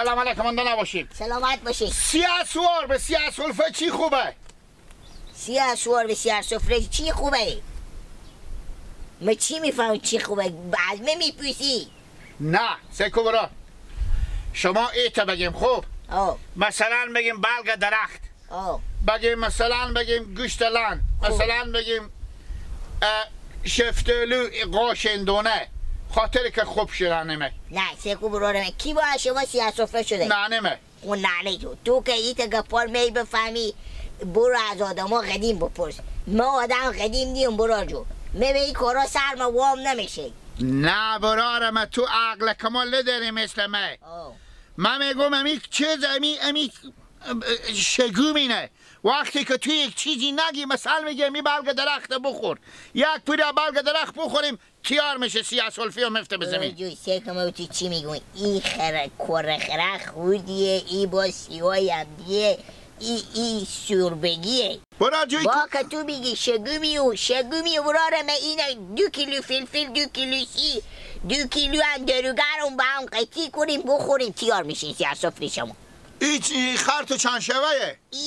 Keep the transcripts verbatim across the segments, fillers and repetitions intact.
سلام علیکم، مانده نباشین. سلامت باشین. سیاه سوار به سیاه سلفه چی خوبه؟ سیاه سوار به سیاه سفره چی خوبه؟ من چی می‌فهمم چی خوبه؟ از من می‌پرسی؟ نه، سیکو برار. شما ایتا بگیم خوب. آه. مثلاً بگیم بلگ درخت. آه. بگیم مثلاً بگیم گوشت لان. خوب. مثلاً بگیم، اه، شفتلو قاشندونه. خاطر که خوب شده نمه. نه، سیکو برار من. کی با شما سیاه سفره شده؟ نه، نمه. خو ننه جو، تو که ایت گپار می بفهمی، برو از آدما قدیم بپرس. ما آدم قدیم نیم برار جو. می به این کارا سرم وام نمیشه. نه برار من، تو عقل کمال نداری مثل من. آه. من می‌گم امی چیز، امی، امی شگومینه. وقتی که تو یک چیزی نگی، مثل می‌گی امی بلگ درخت بخور. یک پوره بلگ درخت بخوریم، تیار می‌شه، سیاه سلفی و مفته به زمین. جو، سه کمه تو چی می‌گوی؟ ای خره، کره خره خوردیه، ای با سیاه هم دیه، ای، ای سرمگیه. برار جو، با که تو می‌گی شگومی و شگومی و برار من اینه دو کیلو فلفل، دو کیلو سی، دو کیلو اندرو گرم با هم قطی کنیم، بخوریم، تیار می‌شین سیاه سفره شما. ای چی، خر تو چند شوه‌یه؟ ای،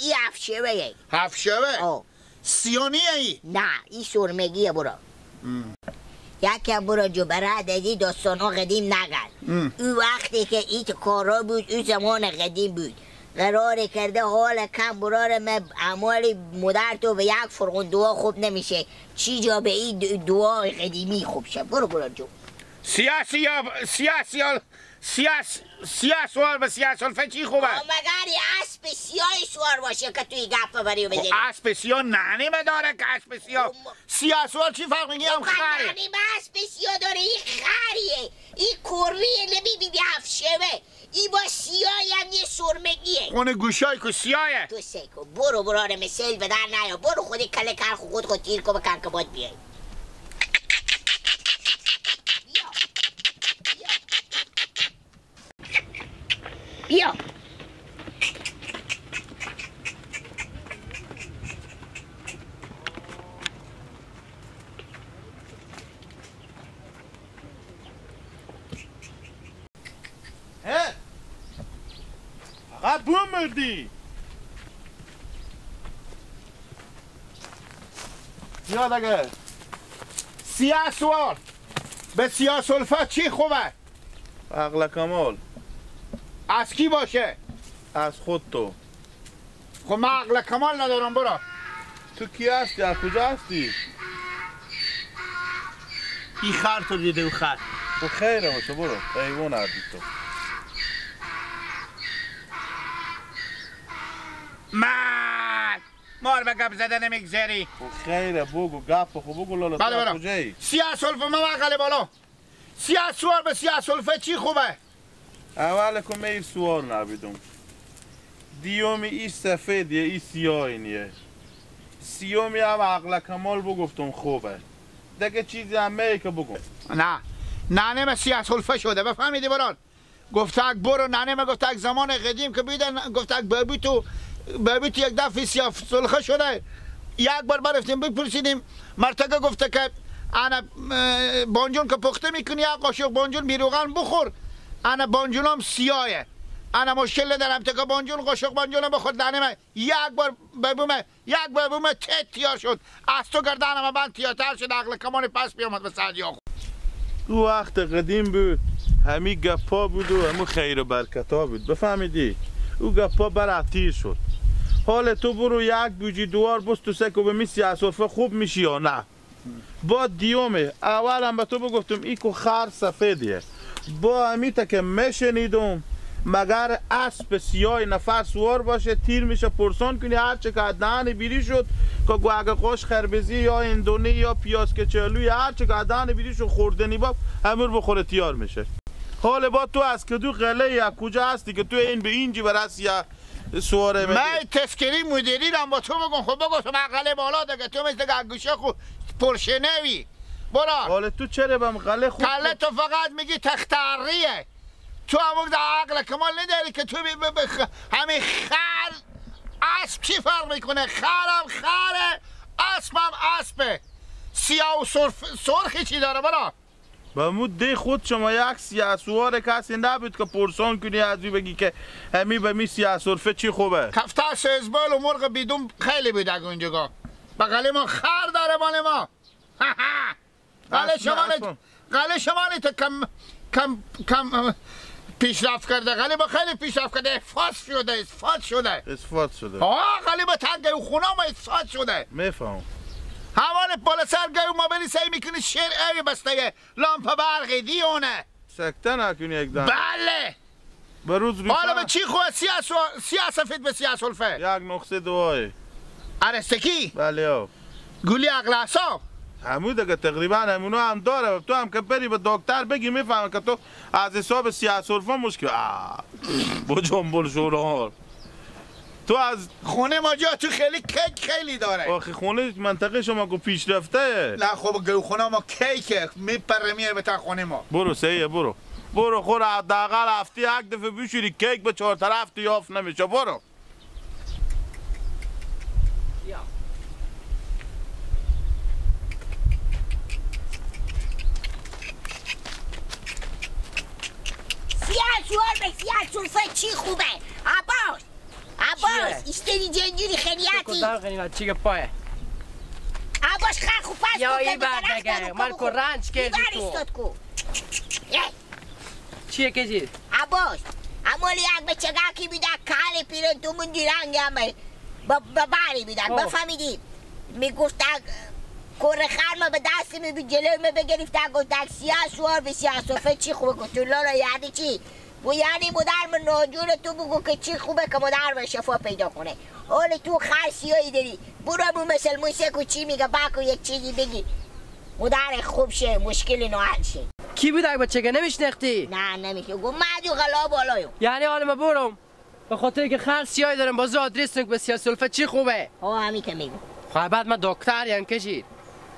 ای هفت شوه‌یه. هفت شوه؟ آه. سیانی ای؟ نه، ای سرمگیه برار. ام. یکم برار جو، برار از ای داستانا قدیم نگرد. ام. او وقتی که ایت کارا بود، او زمان قدیم بود. قرار کرده حال کم برار من، اعمال مدر تو به یک فرقون دعا خوب نمیشه. چی جا به ای د-، دعا قدیمی خوب شه. برو برار جو. سیاه، سیاه، سیاه، سیاه، سیاه، سیاه سوار به سیاه سلفه چی خوبه؟ آه، مگر ای اسب سیاه سوار باشه که توی گپ بری و خب بزنی؟ اسب سیاه ننه مه داره که اسب سیاه. خب، سیاه سوار چی فرق می‌کنه؟ هم خب، خره. ننه مه اسب سیاه داره، ای خریه، ای کریه، نمی‌بینی هفت شوه. ای با سیاه هم یه سرمگیه. اون گوشای که سیاهه. تو سیکو، برو برار من سیل به در نیا، برو خودی کله کر خو خود خود تیر کو بکن که باد بیای. بیا. بیا. بیا. هه؟ فقط بومردی. یا دگه. سیاه سوار به سیاه سلفه چی خوبه؟ عقل کمال. از کی باشه؟ از خود تو. خب من عقل کمال ندارم، برو. تو کی هستی؟ از کجا هستی؟ این خر تو دیده، او خر. خب خیره باشه، برو. حیوان هردی تو. من مار به گپ زدن می‌گذاری. خب خیره، بگو، گپ خو بگو، لالا، بله، تو برو. کجایی؟ سیاه سلفه، من عقل بالا. سیاه سوار به سیاه سلفه چی خوبه؟ اول که میر سوار نبیدم. دیومی ای سفیدیه، ای سیاه نیه. سیومی هم عقل کمال بگفتم خوبه. دگه چیزی هم میگه که بگم. نه. ننه مه سیاه سلفه شده، بفهمیدی برار؟ گفتک برو، ننه مه گفتک زمان قدیم که بیدن، گفتک ببی تو، ببی تو یک دفعه سیاه سلخه شده. یک بار برفتیم بپرسیدیم، مرتگه گفته که انا، اه، بانجون که پخته می‌کنی، یک قاشق بانجون بی روغن بخور، انا بانجون هم سیاهه. انا مشکل ندارم، تکه بانجون، قاشق بانجون هم بخور، دانه من یک بار ببومه، یک بار ببومه تیت تیار شد. از تو گردن همه بند تیاتر شد، عقل کمان پس بیامد به سعدی آقا. او وقت قدیم بود، همی گپا بود و همو خیر و برکتا بود، بفهمیدی؟ او گپا بر تیر شد. حال تو برو یک بوجی دوار بست و سکو به می سیاه سرفه خوب می‌شی یا نه؟ با دیومه، اول هم به تو بگفتم ای کو خر سفیدیه. با امی تکه مشنیدم، مگر اسب سیاه نفر سوار باشه، تیر می‌شه پرسان کنی، هر چه که دهن بیری شد، که گوگه قاش خربزی یا اندونی یا پیاز کچلوی، هر چه که دهن بیری شد خوردنی باب، امر بخوره تیار می‌شه. حال با تو از کدو غله یا کجا هستی که تو این به اینجی برسی یا سواره می‌دی؟ من تسکری مدیری رم با تو بگم، خب بگو تو مقاله بالا دگه، تو مثل گوشه خو پرشنوی. برو. حال تو چرا بم غله خود کله تو فقط می‌گی تختریه. تو هم وقت عقل کمال نداری که تو بی-، ب-، ب-، خ-، همین خر اسب چی فرق می‌کنه؟ خر هم خره، اسب هم اسبه. سیاه و سرف-، سرخی چی داره؟ برو. به مو دی خود شما یک سیه سوار کسی نبود که پرسان کنی از او بگی که همی به می سیه سرفه چی خوبه؟ کفتر سیزبال و مرغ بیدون خیلی بود اگه اونجا. بغل ما خر داره مال ما. بله بس شما نه، نه، اصلاً. بله شما نه تو کم، کم، کم، اه، پیشرفت کرده. بله ما خیلی پیشرفت کرده. افاس شده، افاس شده. اثبات شده. آه، بله ما تنگ او خونه ما افاس شده. می‌فهمم. حوال بالا سر گیو ما بری سعی می‌کنی شیر اوی بستگه. لامپ برقی دیونه. سکته نکنی یک دم. بله. به روز حالا به بیسه. چی خوبه؟ سیاه سو-، سیاه سفید به سیاه سلفه. یک نقصه دوای. ارستکی. بله، آه. گولی عقل اعصاب. همو دیگه تقریباً همونو هم داره. تو هم که بری به دکتر بگی می‌فهمه که تو از حساب سیاه سلفه مشکل. آه. با جنبل شورهار. تو از خونه ما جا تو خیلی کیک خیلی داره. آخه خونه منطقه شما کو پیشرفته. نه خب گو خونه ما کیکه می‌پره میه به تا خونه ما. برو سعیه، برو. برو خور حداقل هفته یک دفعه بشوری، کیک به چهار طرف تو یافت نمیشه. برو. سیاه سوار به سیاه سلفه چی خوبه؟ عباس! عباس! چیه؟ ایستری جنجیری خیلیاتی. کدام غنیمت؟ چی گپایه؟ عباس خر خو پس یا کو ای که بعد دیگه اگه نفتن من کو کو رنج کردی بیبر تو. ایستاد کو. اه! چیه کجی؟ عباس، امول یک بچگکی بیدک کالی پیرن تو من دیرنگ همه. با، با باری بیدک، خب. بفهمیدی. می‌گفتک، کره خر ما به دست می بی جلوی می بگرفتک، گفتک، سیاه سوار به سیاه سفید چی خوبه؟ گفتم، لالا، یعنی چی؟ گو یعنی مادر من ناجور تو بگو که چی خوبه که مادر من شفا پیدا کنه. حال تو خر سیاهی داری. برو بو مثل موسیقی چی میگه، باکو یک چیزی بگی. مادر خوب شه، مشکل نو حل شه. کی بود اگه بچه که نمیشناختی؟ نه، نمیشه. گو من جو غلا بالایو. یعنی حال ما برم؟ به خاطر که خر سیاهی دارم، بازو آدرس نک به سیاه سلفه چی خوبه؟ ها، همی که میگو. خب بعد من دکتر یم کشی.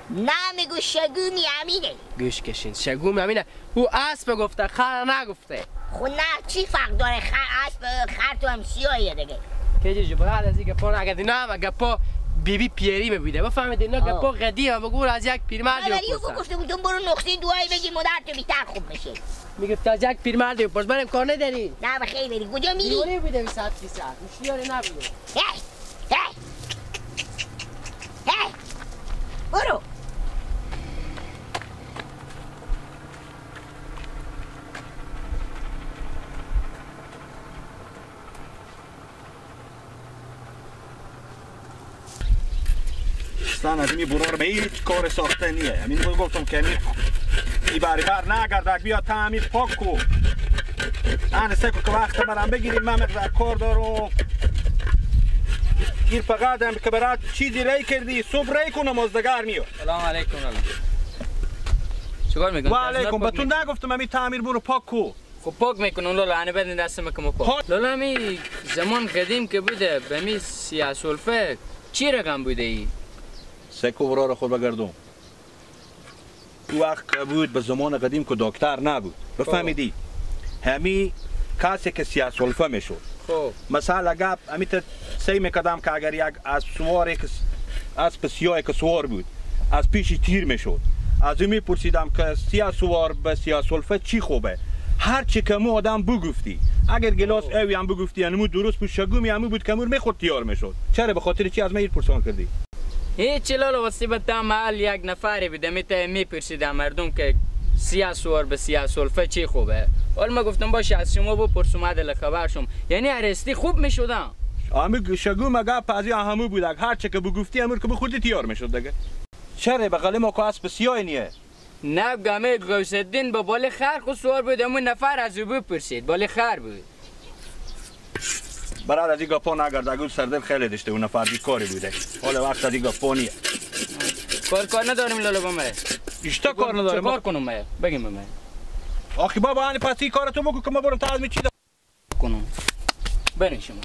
نه، میگو شگومی امینه. گوش کشین، شگومی امینه. او اسب گفته، خر نگفته. خو نه، چی فرق داره؟ خر، اسب، خر تو هم سیاهیه دیگه. کجی جو، بعد از این گپا نه، اگه دینا هم گپا بی بی پیری می بوده. بفهمید اینا آه. گپا قدیم هم بگو، از یک پیرمردی ولی او بپرسن. بگفتم، گفتم برو نقطهٔ دوایی بگی مادر تو بیتر خوب بشه. می‌گفت از یک پیرمردی بپرس، برم کار نداری. نه، به خیر بری. کجا می‌ری؟ دیوانه بوده، صد فیصد. هوشیاری نبوده. هی! هی! هی! برو. اصلاً از این برار به هیچ کار ساخته نیه. همین رو گفتم که همین ای بری بر نگرده، بیا تا همین پاک کو. ان سه کو که وقت مرم بگیریم، من مقدار کار دارم. این فقط هم که برات چیزی ری کردی، صبح ری کنم، مازدگار میاد. سلام علیکم لالا. چیکار می‌کنی؟ و علیکم. به تو نگفتم همین تعمیر برو پاک کو. خب پاک می‌کنم لالا، انه بدین دست می‌کنم پاک. پاک. لالا، همی زمان قدیم که بوده، به می سیاه سلفه چی رقم بوده ای؟ سکو برار خود بگردم. او وقت که بود، به زمان قدیم که دکتر نبود. خب. بفهمیدی؟ همی کسی که سیاه سلفه می‌شد. خب. مثلا گپ، همی ته سعی می‌کردم که اگر یک اسب سواری که س-، اسب سیاهی که سوار بود، از پیشی تیر می‌شد. از او می‌پرسیدم که سیاه سوار به سیاه سلفه چی خوبه؟ هر چی که مو آدم بگفتی، اگر گلاس آه. اوی هم بگفتی، انمو درست بود، شگومی همو بود که امور می‌خورد تیار می‌شد. چرا، به خاطر چی از من این پرسان کردی؟ هیچ لالا، واسه به تا محل یک نفری بودم، می ته می‌پرسیدم مردم که سیاه سوار به سیاه سلفه چی خوبه؟ حال ما گفتم باشه، از شما بپرسم، عدل خبر شم. یعنی ارستی خوب می‌شدم. همه گ-، شگو مگه پزی همه بودک. هر چه که بگفتی، امر که بخوردی، تیار می‌شد دیگه. چره بغل ما که اسب سیاه نیه؟ نه، گمه غوث الدین به بالای خر خو سوار بود، همون نفر از او بپرسید، بالای خر بود. برات از این گپا نگرد، اگه سردل خیلی داشته، اون نفر بی کاری بوده. حال وقت از این گپا نیه. کار، کار نداریم لالا، بمره. اشتا کار نداریم. چه کار کنم من؟ بگیم به من. آخی بابا، هنی پس این کار تو بکن که ما برم تا از می چی کنم. برین شما.